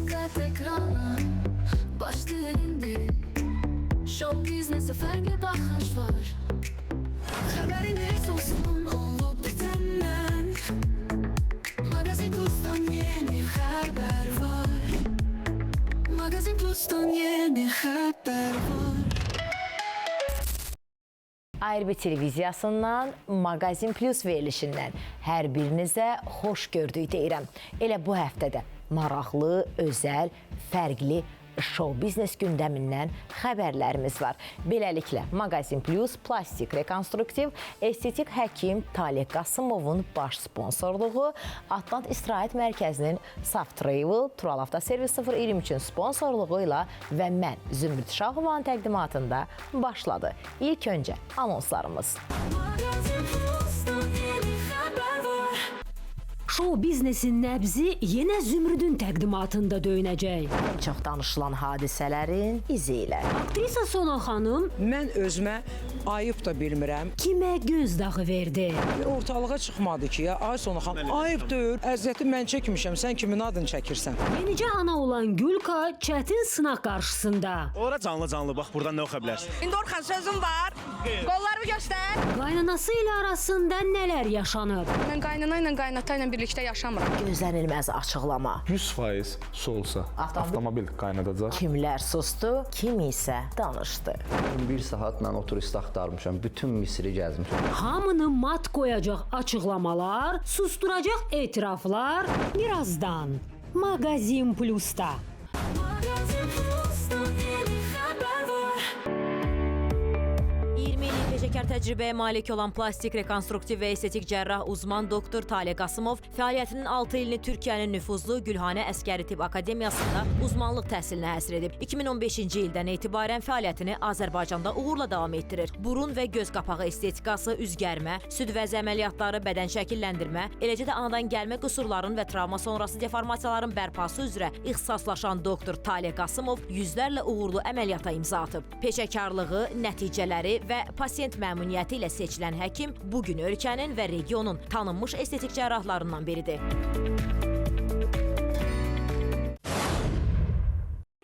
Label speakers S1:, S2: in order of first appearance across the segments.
S1: Dikkat ekrana, başlığı indi. Show biznese farklı bakış var. Haberiniz olsun olup bitenden. Magazin Plus'tan yeni haber var. Magazin Plus'tan yeni haber var.
S2: IRB televiziyasından Magazin Plus verilişindən hər birinizə xoş gördük deyirəm. Elə bu həftədə maraqlı, özəl, fərqli şou biznes gündəmindən xəbərlərimiz var. Beləliklə, Magazin Plus plastik rekonstruktiv estetik həkim Taleh Qasımovun baş sponsorluğu, Atlant İstirahət Mərkəzinin Saf Travel, Tural Avtoservis 023-ün sponsorluğu ilə və mən Zümrüd Şahovanın təqdimatında başladı. İlk öncə anonslarımız.
S1: Magazin Plus'tan yeni haber var.
S3: Şou biznesin nəbzi yenə Zümrüdün təqdimatında döyünəcək.
S2: Ən çox danışılan hadisələrin izi ilə.
S3: Aktrisa Sona xanım
S4: Mən özümə ayıb da bilmirəm.
S3: kimə gözdağı verdi?
S4: Bir ortalığa çıxmadı ki, ya ay Sona xanım, ayıb deyil. Əziyyəti mən çəkmişəm, sən kimin adını çəkirsən?
S3: Yenicə ana olan Gülka çətin sınaq qarşısında.
S5: Ora canlı-canlı bax, burdan nə oxa bilərsən?
S6: İndi Orxan sözüm var. Qollarımı göstər.
S3: Qaynanası ilə arasında nələr yaşanıb?
S6: Mən qaynana ilə qaynata ilə birlikdə yaşamıram.
S2: Gözlənilməz açıqlama.
S7: 100% su olsa avtomobil qaynadacaq.
S2: Kimlər sustu, kim isə danışdı.
S8: 11 saat mən o turisti axtarmışam. Bütün Misri gəzmişəm.
S3: Hamını mat qoyacaq açıqlamalar, susturacaq etiraflar birazdan Magazin Plus'ta.
S1: Magazin Plus'tan yeni haber var.
S9: 20 illik peşəkar təcrübəyə malik olan plastik rekonstruktiv və estetik cərrah uzman doktor Taleh Qasımov fəaliyyətinin 6 ilini Türkiyənin nüfuzlu Gülhanə Əskəri Tibb Akademiyasında uzmanlıq təhsilinə həsr edib. 2015-ci ildən etibarən fəaliyyətini Azərbaycanda uğurla davam etdirir. Burun və göz qapağı estetikası, üzgərmə, süd vəzi əməliyyatları, bədən şəkilləndirmə, eləcə də anadan gəlmə qüsurların və travma sonrası deformasiyaların bərpası üzrə ixtisaslaşan doktor Taleh Qasımov yüzlərlə uğurlu əməliyyata imza atıb. Peşəkarlığı, nəticələri və pasiyent məmnuniyyəti ilə seçilən həkim bu gün ölkənin və regionun tanınmış estetik cərrahlarından biridir.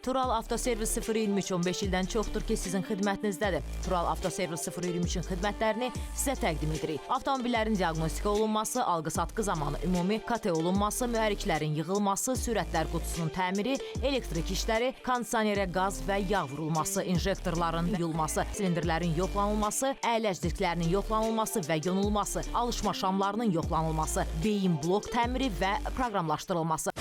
S9: Tural Avtoservis 023 15 ildən çoxdur ki, sizin xidmətinizdədir. Tural Avtoservis 023-ün xidmətlərini sizə təqdim edirik. Avtomobillərin diaqnostika olunması, alqı-satqı zamanı ümumi KT olunması, mühərriklərin yığılması, sürətlər qutusunun təmiri, elektrik işləri, kondisionerə qaz və yağ vurulması, injektorların yuyulması, silindirlərin yoxlanılması, əyləc disklərinin yoxlanılması və yonulması, alışma şamlarının yoxlanılması, beyin blok təmiri və proqramlaşdırılması.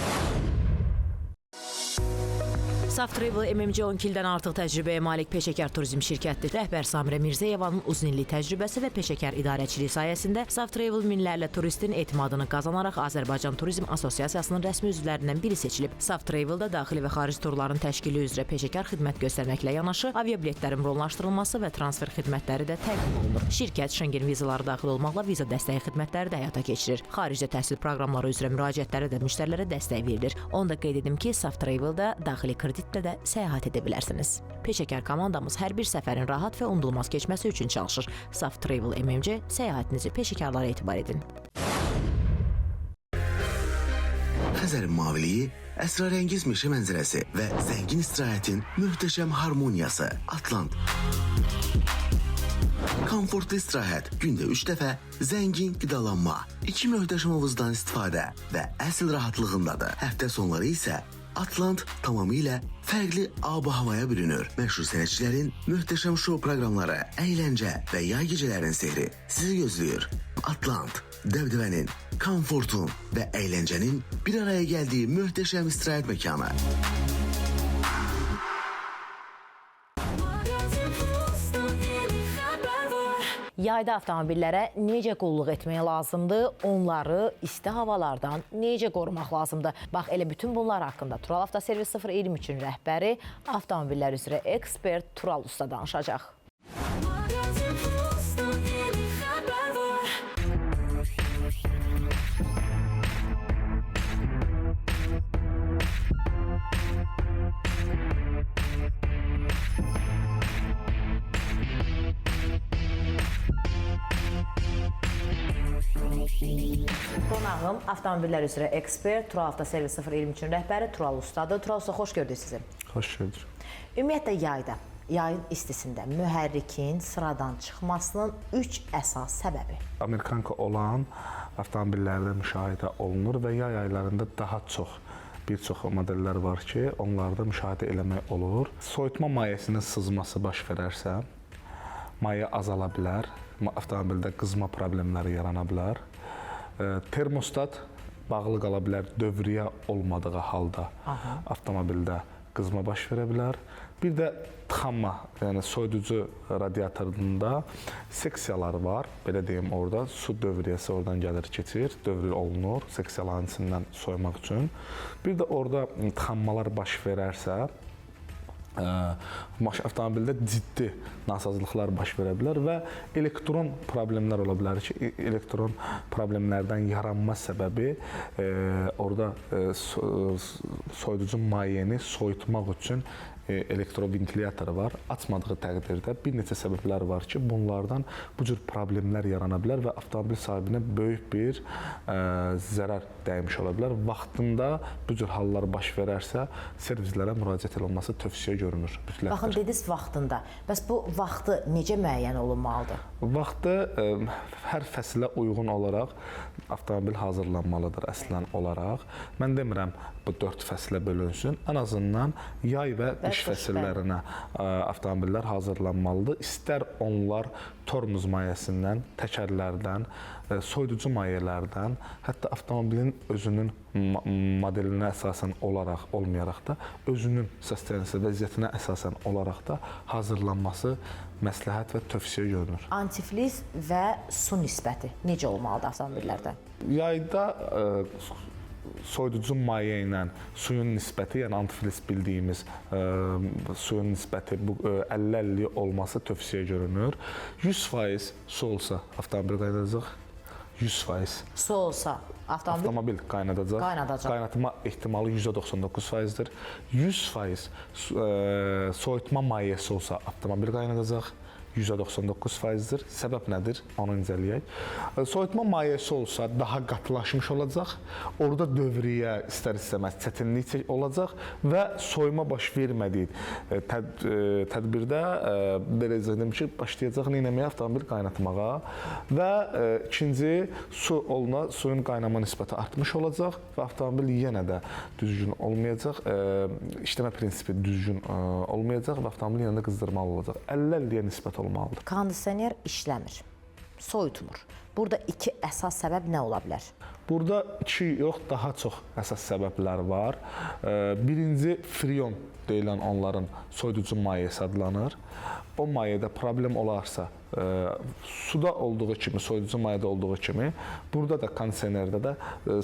S9: Saf Travel MMC 12 ildən artıq təcrübəyə malik peşəkar turizm şirkətidir. Rəhbər Samirə Mirzəyevanın uzun illik təcrübəsi və peşəkar idarəçiliyi sayəsində Saf Travel minlərlə turistin etimadını qazanaraq Azərbaycan Turizm Assosiasiyasının rəsmi üzvlərindən biri seçilib. Saf Travel'da daxili və xarici turların təşkili üzrə peşəkar xidmət göstərməklə yanaşı aviabiletlərin bronlaşdırılması və transfer xidmətləri də təqdim olunur. Şirkət Şengen vizaları daxil olmaqla viza dəstəyi xidmətləri də həyata keçirir. Xaricdə təhsil proqramları üzrə müraciətlərə də müştərilərə dəstək verilir. Onu da qeyd edim ki, Saf Travel'da daxili kreditlə də səyahət edə bilərsiniz. Peşəkar komandamız hər bir səfərin rahat və unudulmaz keçməsi üçün çalışır. Saf Travel MMC səyahətinizi peşəkarlara etibar edin.
S10: Xəzərin maviliyi, əsrarəngiz meşə mənzərəsi və zəngin istirahətin möhtəşəm harmoniyası. Atlant. Komfortlu istirahət, gündə 3 dəfə zəngin qidalanma, 2 möhtəşəm havuzdan istifadə və əsl rahatlığındadır. Həftə sonları isə Atlant tamamilə fərqli ab-havaya bürünür. Məşhur sənətçilərin möhtəşəm şou proqramları, əyləncə və yay gecələrinin sehri sizi gözləyir. Atlant, dəbdəbənin, komfortun və əyləncənin bir araya gəldiyi möhtəşəm istirahət məkanı.
S1: Magazin Plus'tan yeni haber var.
S2: Yayda avtomobillərə necə qulluq etmək lazımdır, onları isti havalardan necə qorumaq lazımdır? Bax, elə bütün bunlar haqqında Tural Avtoservis 023-ün rəhbəri, avtomobillər üzrə ekspert Tural Usta danışacaq.
S1: Magazin Plus'tan yeni haber var.
S2: Qonağım avtomobillər üzrə ekspert, Tural Avtoservis 023-ün rəhbəri Tural Ustadır. Tural Usta, xoş gördük sizi.
S7: Xoş gördük.
S2: Ümumiyyətlə yayda, yayın istisində mühərrikin sıradan çıxmasının 3 əsas səbəbi.
S7: Amerikanka olan avtomobillərdə müşahidə olunur və yay aylarında daha çox bir çox modellər var ki, onlarda müşahidə eləmək olur. Soyutma mayesinin sızması baş verərsə, maye azala bilər, avtomobildə qızma problemləri yarana bilər. Termostat bağlı qala bilər, dövriyyə olmadığı halda avtomobildə qızma baş verə bilər. Bir də tıxanma, yəni soyuducu radiatorunda seksiyalar var, belə deyim orada su dövriyyəsi oradan gəlir, keçir, dövrü olunur seksiyaların içindən soymaq üçün. Bir də orada tıxanmalar baş verərsə, avtomobildə ciddi nasazlıqlar baş verə bilər və elektron problemlər ola bilər ki, elektron problemlərdən yaranma səbəbi orada soyuducu mayeni soyutmaq üçün elektroventilyator var. Açmadığı təqdirdə bir neçə səbəblər var ki, bunlardan bu cür problemlər yarana bilər və avtomobil sahibinə böyük bir zərər dəymiş ola bilər. Vaxtında bu cür hallar baş verərsə, servislərə müraciət olunması tövsiyə görünür. Mütləqdir.
S2: Baxın, dediniz vaxtında. Bəs bu vaxtı necə müəyyən olunmalıdır?
S7: Vaxtı hər fəsilə uyğun olaraq avtomobil hazırlanmalıdır əslən olaraq. Mən demirəm bu 4 fəsilə bölünsün. Ən azından yay və qış fəsillərinə avtomobillər hazırlanmalıdır. İstər onlar tormoz mayəsindən, təkərlərdən, soyuducu mayələrdən, hətta avtomobilin özünün modelinə əsasən olaraq, olmayaraq da, özünün səslənisi, vəziyyətinə əsasən olaraq da hazırlanması məsləhət və tövsiyə görünür.
S2: Antifriz və su nisbəti necə olmalıdır avtomobillərdə?
S7: Yayda soyuducu maye ilə suyun nisbəti, yəni antifriz bildiyimiz suyun nisbəti bu 50-50 olması tövsiyə görünür. 100% su olsa avtomobil qaynadacaq. 100%.
S2: Su olsa avtomobil qaynadacaq.
S7: Qaynatma ehtimalı %99%-dir. 100% soyutma mayesi olsa avtomobil qaynadacaq. %99%-dir. Səbəb nədir? Onu incələyək. Soyutma mayesi olsa daha qatılaşmış olacaq. Orada dövriyyə istər-istəməz çətinlik olacaq və soyuma baş vermədiyi tədbirdə belə izah edim ki, başlayacaq neynəməyə? Avtomobil qaynatmağa və ikinci su oluna suyun qaynama nisbəti artmış olacaq və avtomobil yenə də düzgün olmayacaq, işləmə prinsipi düzgün olmayacaq və avtomobil yenə də qızdırmalı olacaq. 50-50-yə nisbət olmalıdır.
S2: Kondisioner işləmir, soyutmur. Burada iki əsas səbəb nə ola bilər?
S7: Burada iki yox, daha çox əsas səbəblər var. Birinci, freon deyilən onların soyuducu mayesi adlanır. O mayedə problem olarsa, suda olduğu kimi, soyuducu mayedə olduğu kimi, burada da kondisionerdə də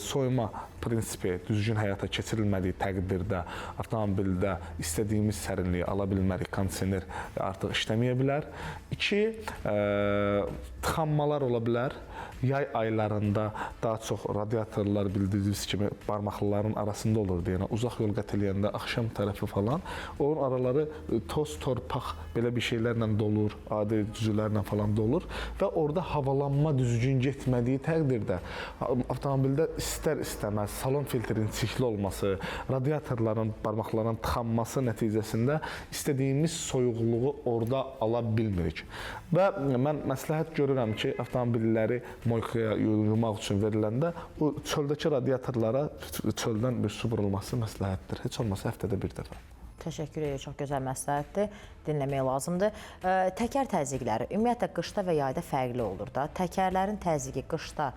S7: soyuma prinsipi düzgün həyata keçirilmədiyi təqdirdə avtomobildə istədiyimiz sərinliyi ala bilmərik, kondisioner artıq işləməyə bilər. İki, tıxanmalar ola bilər. Yay aylarında daha çox radiatorlar bildiyiniz kimi barmaqlıların arasında olurdu. Yəni uzaq yol qət eləyəndə axşam tərəfi falan onun araları toz, torpaq belə bir şeylərlə dolur, adi cüzülərlə falan dolur və orada havalanma düzgün getmədiyi təqdirdə avtomobildə istər-istəməz salon filtrinin çirkli olması, radiatorların, barmaqların tıxanması nəticəsində istədiyimiz soyuqluğu orada ala bilmirik. Və mən məsləhət görürəm ki, avtomobilləri moykaya yumaq üçün veriləndə o çöldəki radiatorlara çöldən bir su vurulması məsləhətdir. Heç olmasa həftədə bir dəfə.
S2: Təşəkkür edirik, çox gözəl məsləhətdir. Dinləmək lazımdır. Təkər təzyiqləri ümumiyyətlə qışda və yayda fərqli olur da. Təkərlərin təzyiqi qışda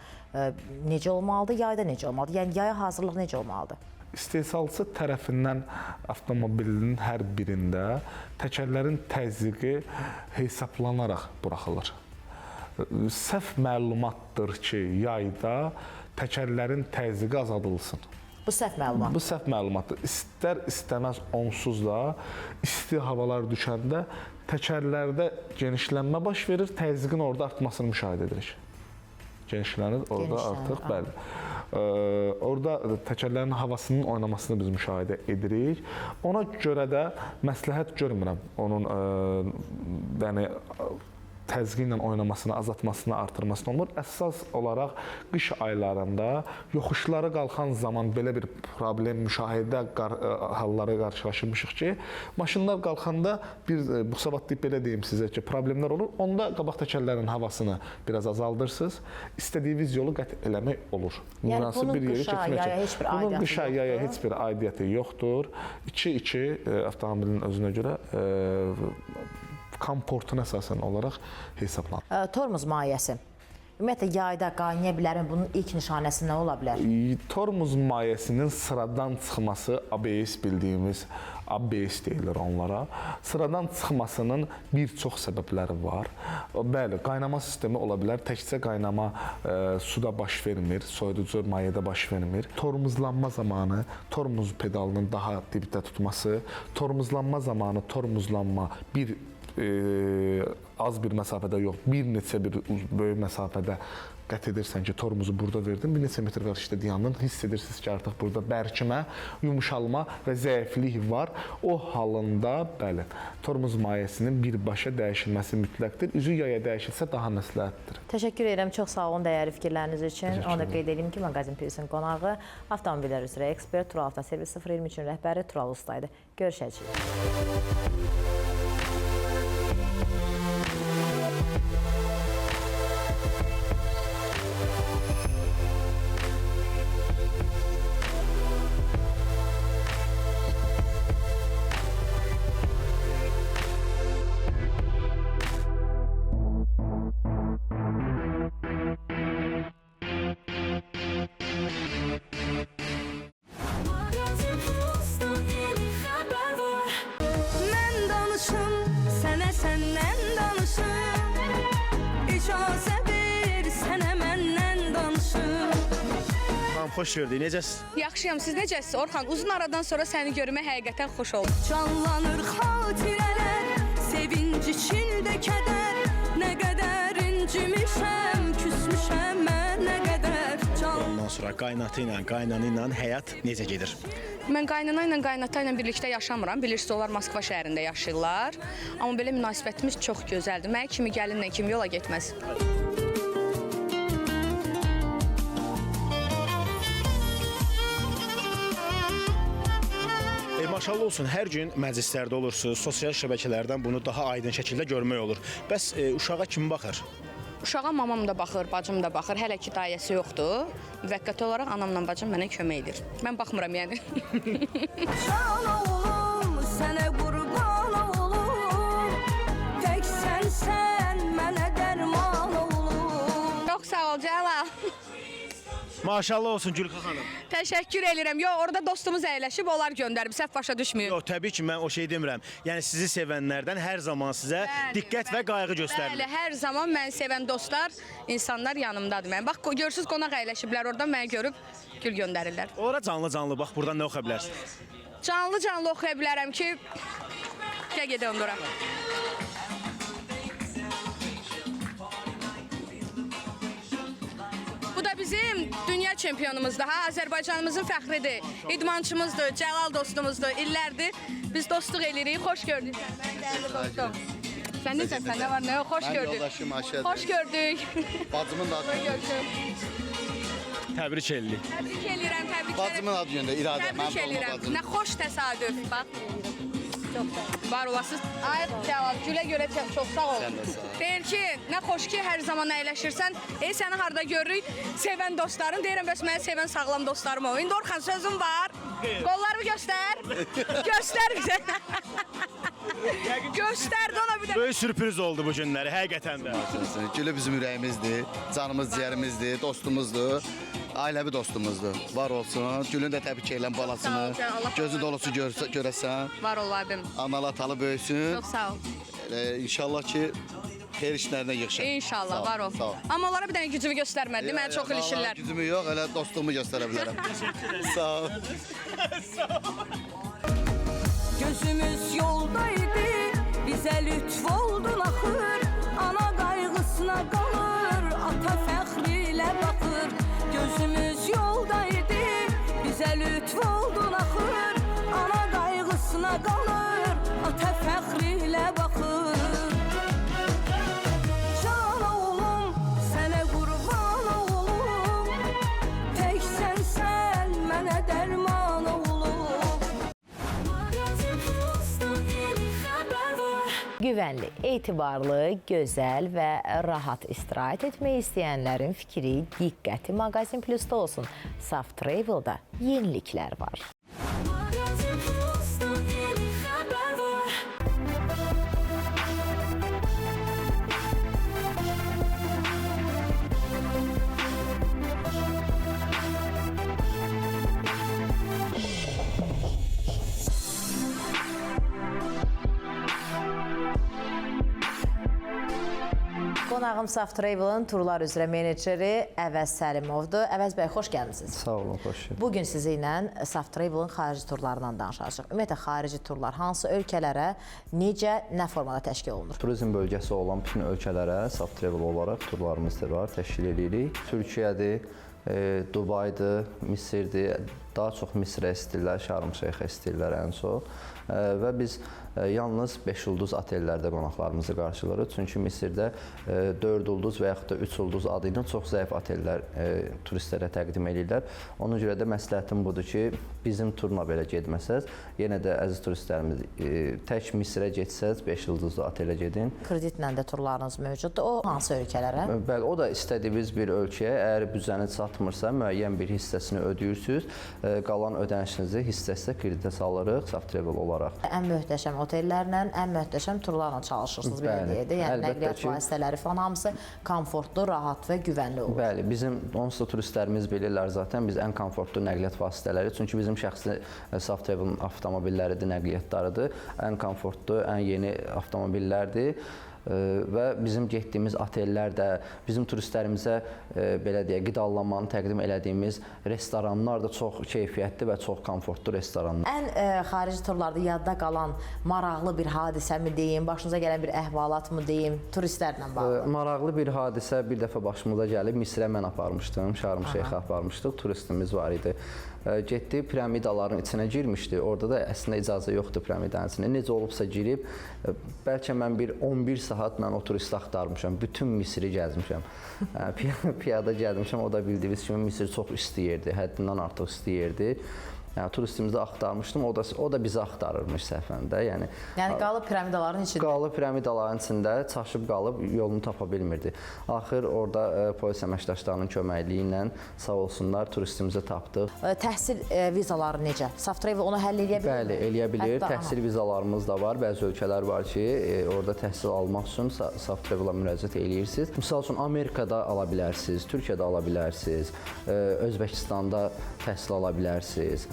S2: necə olmalıdır, yayda necə olmalıdır? Yəni yaya hazırlıq necə olmalıdır?
S7: İstehsalçı tərəfindən avtomobilin hər birində təkərlərin təzyiqi hesablanaraq buraxılır. Səhv məlumatdır ki, yayda təkərlərin təzyiqi azaldılsın.
S2: Bu səhv məlumatdır.
S7: Bu səhv məlumatdır. İstər-istəməz onsuz da isti havalar düşəndə təkərlərdə genişlənmə baş verir, təzyiqin orada artmasını müşahidə edirik. Genişlənir orada artıq, bəli. Orada təkərlərin havasının oynamasını biz müşahidə edirik. Ona görə də məsləhət görmürəm onun, yəni Təzyiqi ilə oynamasını, azaltmasını, artırmasını olmur. Əsas olaraq qış aylarında yoxuşlara qalxan zaman belə bir problem müşahidə halları qarşılaşmışıq ki, maşınlar qalxanda bir bu sabah deyib belə deyim sizə ki, problemlər olur. Onda qabaq təkərlərin havasını biraz azaldırsınız. İstədiyiniz yolu qət eləmək olur.
S2: Yəni
S7: Münasib
S2: bunun
S7: bir yeri
S2: qışa,
S7: getmək
S2: yaya
S7: üçün.
S2: heç bir
S7: Bunun
S2: aidiyyatı
S7: qışa, yaya
S2: yoxdur.
S7: heç bir aidiyyatı yoxdur. 2-2 avtomobilin özünə görə komfortuna əsasən olaraq hesablanır.
S2: Tormoz mayəsi. Ümumiyyətlə yayda qaynaya bilərmi? Bunun ilk nişanəsi nə ola bilər?
S7: Tormoz mayəsinin sıradan çıxması, ABS bildiyimiz ABS deyilir onlara. Sıradan çıxmasının bir çox səbəbləri var. Bəli, qaynama sistemi ola bilər. Təkcə qaynama suda baş vermir, soyuducu mayədə baş vermir. Tormozlanma zamanı tormoz pedalının daha dibdə tutması, tormozlanma zamanı tormozlanma bir az bir məsafədə yox, bir neçə bir böyük məsafədə qət edirsən ki, tormozu burada verdin, bir neçə metr qarşıda dayandın, hiss edirsiniz ki, artıq burada bərkimə, yumşalma və zəiflik var. O halında, bəli, tormoz mayəsinin birbaşa dəyişilməsi mütləqdir. Üzü yaya dəyişilsə daha məsləhətdir.
S2: Təşəkkür edirəm. Çox sağ olun dəyərli fikirləriniz üçün.
S7: Təşəkkür
S2: Onu da
S7: edirəm.
S2: qeyd edeyim ki, Maqazin Plus-un qonağı avtomobillər üzrə ekspert Tural Avtoservis 023-ün rəhbəri Tural Usta idi. Görüşəcəyik.
S1: Magazin Plus'tan yeni haber var.
S6: Mən danışım, sənə səndən danışım. İcazə ver, sənə məndən danışım.
S5: Xanım, xoş gördük. Necəsiz?
S6: Yaxşıyam, siz necəsiz Orxan? Uzun aradan sonra səni görmək həqiqətən xoş oldu. Canlanır xatirələr, sevinc içində kədər. Nə qədər incimişəm, küsmüşəm mən nə qədər.
S5: Ondan sonra qaynatı ilə, qaynanı ilə həyat necə gedir?
S6: Mən qaynana ilə, qaynata ilə birlikdə yaşamıram. Bilirsiniz, onlar Moskva şəhərində yaşayırlar. Amma belə münasibətimiz çox gözəldir. Mənə kimi gəlinlə kim yola getməz.
S5: Maşallah olsun, hər gün məclislərdə olursunuz, sosial şəbəkələrdən bunu daha aydın şəkildə görmək olur. Bəs uşağa kim baxır?
S6: Uşağa mamam da baxır, bacım da baxır. Hələ ki dayəsi yoxdur. Müvəqqəti olaraq anamla bacım mənə kömək edir. Mən baxmıram yəni. Can oğlum, sənə qurban olum. Tək sənsən mənə dərman olum. Çox sağ ol Cəlal.
S5: Maşallah olsun Gülxan xanım.
S6: Təşəkkür edirəm. Yo, orada dostumuz əyləşib, onlar göndərib. Səhv başa düşməyib.
S5: Yox, təbii ki, mən o şey demirəm. Yəni sizi sevənlərdən hər zaman sizə diqqət və qayğı göstərilir.
S6: Bəli, hər zaman məni sevən dostlar, insanlar yanımdadır mənim. Bax, görürsüz qonaq əyləşiblər orada, məni görüb gül göndərirlər.
S5: Ora canlı-canlı bax, buradan nə oxuya bilərsiniz?
S6: Canlı-canlı oxuya bilərəm ki, gəl gedək ora. Bu da bizim dünya çempionumuzdur, ha, Azərbaycanımızın fəxridir, idmançımızdır, Cəlal dostumuzdur, illərdir. Biz dostluq eləyirik, xoş gördük səni, mənim dəyərli dostum. Sən necəsən, nə var, nə yox, xoş
S11: Mən
S6: gördük.
S11: yoldaşım Ayşədir.
S6: Xoş gördük.
S11: Bacımın da adı.
S5: Təbrik edirik.
S6: Təbrik eləyirəm, təbrik
S11: Bacımın adı yöndə İradə.
S6: Təbrik
S11: Mənim doğma
S6: eləyirəm.
S11: bacım.
S6: Nə xoş təsadüf, bax. Var olasınız. Ay Cəlal, gülə görə çox sağ ol.
S11: Sən də sağ ol.
S6: Deyir ki, nə xoş ki, hər zaman əyləşirsən. Səni harda görürük? Sevən dostların. Deyirəm, bəs məni sevən sağlam dostlarım o. İndi Orxan, sözüm var. Qollarımı göstər. Göstər bizə. Göstərdi ona bir də.
S5: Böyük sürpriz oldu bu günləri, həqiqətən də.
S11: Gülü bizim ürəyimizdir, canımız, ciyərimizdir, dostumuzdur. Ailəvi dostumuzdur. Var olsun. Gülün də təbrik edirəm balasını.
S6: Sağ ol, Allah
S11: Gözü dolusu görəsən.
S6: Var ol abim.
S11: Analı atalı böyüsün.
S6: Çox sağ ol.
S11: İnşallah ki, xeyir işlərinə yığışır.
S6: İnşallah, var ol.
S11: Sağ ol.
S6: Amma onlara bir dənə gücümü göstərmədi. Məni çox ilişirlər.
S11: Gücümü yox, elə dostluğumu göstərə bilərəm. Sağ ol.
S6: Gözümüz yoldaydı, bizə lütf oldun axır. Ana qayğısına qalır, ata fəxri ilə baxır. Gözümüz yoldaydı, bizə lütf oldun axır. Ana qayğısına qalır, ata fəxri ilə baxır.
S2: Güvənli, etibarlı, gözəl və rahat istirahət etmək istəyənlərin fikri, diqqəti Maqazin Plusda olsun. Saf Travel-da yeniliklər var.
S1: Magazin Plus'ta yeni haber var.
S2: Qonağım Saf Travel-ın turlar üzrə meneceri Əvəz Səlimovdur. Əvəz bəy, xoş gəlmisiniz.
S8: Sağ olun, xoş gördük.
S2: Bu gün sizinlə Saf Travel-ın xarici turlarından danışacağıq. Ümumiyyətlə, xarici turlar hansı ölkələrə, necə, nə formada təşkil olunur?
S8: Turizm bölgəsi olan bütün ölkələrə Saf Travel olaraq turlarımız da var, təşkil edirik. Türkiyədir, Dubaydır, Misirdir. Daha çox Misrə istəyirlər, Şarm Şeyxə istəyirlər ən çox. Və biz yalnız 5 ulduz otellərdə qonaqlarımızı qarşılayırıq. Çünki Misirdə 4 ulduz və yaxud da 3 ulduz adı ilə çox zəif otellər turistlərə təqdim edirlər. Ona görə də məsləhətim budur ki, bizim turla belə getməsəz, yenə də əziz turistlərimiz tək Misirə getsəz 5 ulduzlu otelə gedin.
S2: Kreditlə də turlarınız mövcuddur. O hansı ölkələrə?
S8: Bəli, o da istədiyiniz bir ölkəyə, əgər büdcəniz çatmırsa, müəyyən bir hissəsini ödəyirsiniz, qalan ödənişinizi hissə-hissə kreditə salırıq Saf Travel olaraq.
S2: Ən möhtəşəm otellərlə, ən möhtəşəm turlarla çalışırsınız, belə
S8: Bəli,
S2: deyək də. Yəni
S8: əlbəttə
S2: nəqliyyat
S8: ki.
S2: vasitələri falan hamısı komfortlu, rahat və güvənli olur.
S8: Bəli, bizim onsuz da turistlərimiz bilirlər zaten, biz ən komfortlu nəqliyyat vasitələri, çünki bizim şəxsi Saf Travel-ın avtomobilləridir, nəqliyyatlarıdır, ən komfortlu, ən yeni avtomobillərdir. Və bizim getdiyimiz otellər də, bizim turistlərimizə belə deyək, qidalanmanı təqdim elədiyimiz restoranlar da çox keyfiyyətli və çox komfortlu restoranlar.
S2: Ən xarici turlarda yadda qalan maraqlı bir hadisəmi deyim, başınıza gələn bir əhvalat mı deyim, turistlərlə bağlı?
S8: Maraqlı bir hadisə bir dəfə başımıza gəlib. Misrə mən aparmışdım, Şarm Şeyxə aparmışdıq, turistimiz var idi. Getdi, piramidaların içinə girmişdi. Orada da əslində icazə yoxdur piramidanın içinə. Necə olubsa girib, bəlkə mən bir 11 saat mən o turisti axtarmışam. Bütün Misri gəzmişəm. Piyada gəzmişəm. O da bildiyiniz kimi Misir çox isti yerdir, həddindən artıq isti yerdir. Yəni, turistimizi axtarmışdım, o da bizi axtarırmış səhvən də. Yəni
S2: qalıb piramidaların içində.
S8: Qalıb piramidaların içində, çaşıb qalıb, yolunu tapa bilmirdi. Axır orada polis əməkdaşlarının köməkliyi ilə sağ olsunlar turistimizi tapdıq.
S2: Təhsil vizaları necə? Saf Travel onu həll eləyə bilir?
S8: Bəli, eləyə bilir.
S2: Hətta,
S8: Təhsil vizalarımız da var. Bəzi ölkələr var ki, orada təhsil almaq üçün Saf Travel-a müraciət eləyirsiniz. Misal üçün Amerikada ala bilərsiniz, Türkiyədə ala bilərsiniz, Özbəkistanda təhsil ala bilərsiniz.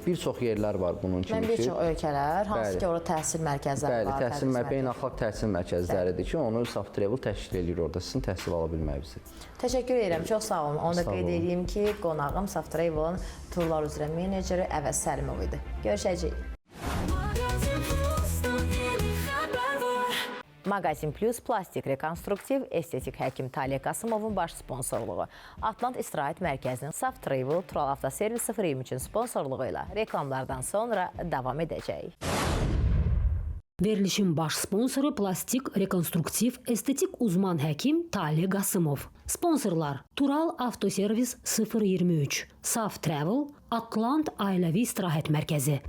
S8: Bir çox yerlər var bunun kimi
S2: Mən
S8: ki.
S2: bir çox ölkələr, hansı
S8: Bəli.
S2: ki orada təhsil mərkəzləri
S8: Bəli,
S2: var.
S8: təhsil
S2: tədris
S8: beynəlxalq təhsil mərkəzləridir ki, onu Saf Travel təşkil eləyir orada sizin təhsil ala bilməyinizi.
S2: Təşəkkür edirəm, çox sağ olun. Onu da
S8: Sağ
S2: qeyd
S8: olun.
S2: edeyim ki, qonağım Saf Travel-ın turlar üzrə meneceri Əvəz Səlimov idi. Görüşəcəyik.
S1: Magazin Plus'ta yeni haber var.
S2: Maqazin Plus plastik rekonstruktiv estetik həkim Taliyə Qasımovun baş sponsorluğu, Atlant İstirahət Mərkəzinin Saf Travel Tural Avtoservis 023-ün sponsorluğu ilə reklamlardan sonra davam edəcəyik.
S3: Verilişin baş sponsoru plastik rekonstruktiv estetik uzman həkim Taliyə Qasımov. Sponsorlar Tural Avtoservis 023, Saf Travel, Atlant Ailəvi İstirahət Mərkəzi.